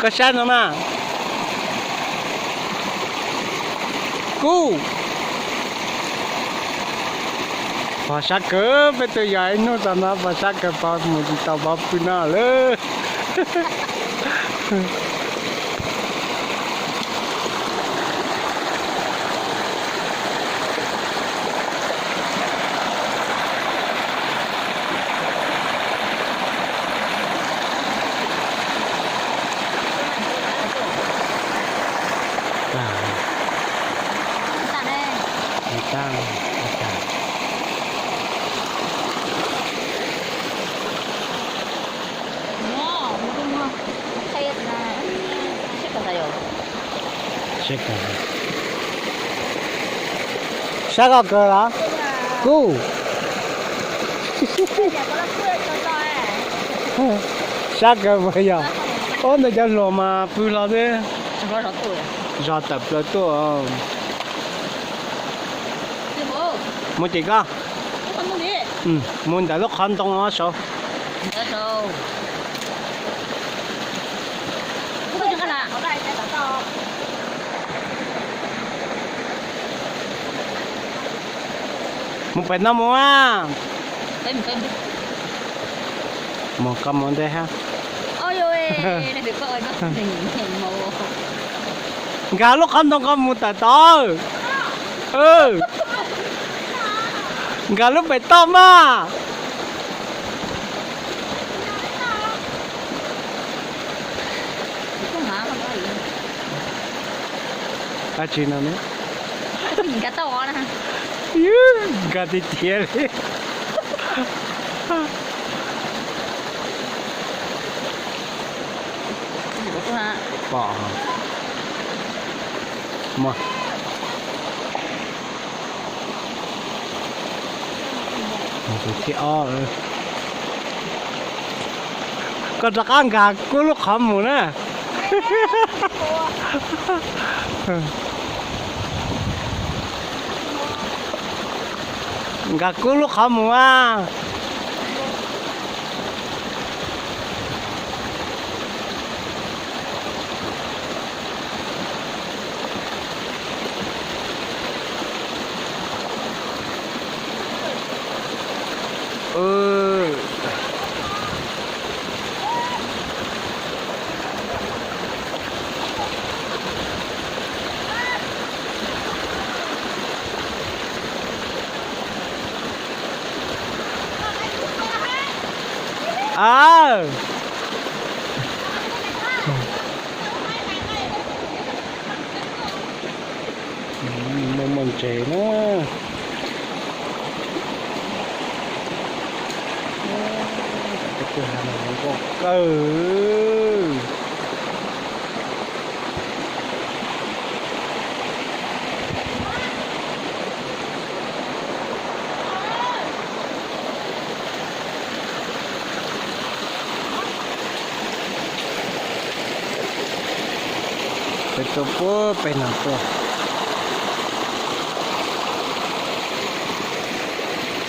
Koj saib no mas. Kuj pog sab kawg, peb twb yog ib hnub txog no pog sab kawg, pog mus tsis tau pog pw no lawm. Sab koj kawg los? Kuj sab kawg puas yog? Ob ntawd cov hluas mas pw los xwb. Zog tawm plaws tuaj. Mus tim koj. Mus ntawm lub qhov ntoo no saud. Mus pem no mus a. Mus koj mus ntej hab. Nkag lub qhov ntoo koj mus tawm tod. Nkag lub pem toj mas. Dab tsi no ne? Nkag tiag tiag li. Pom. Tus thib ob. Koj rov qab nkag kub lub qhov mus na. Nkag kub lub qhov mus a. Muaj muaj ntses na. Peb tug ha no zoo nkauj kawg. Peb tuaj puag pem no tuaj.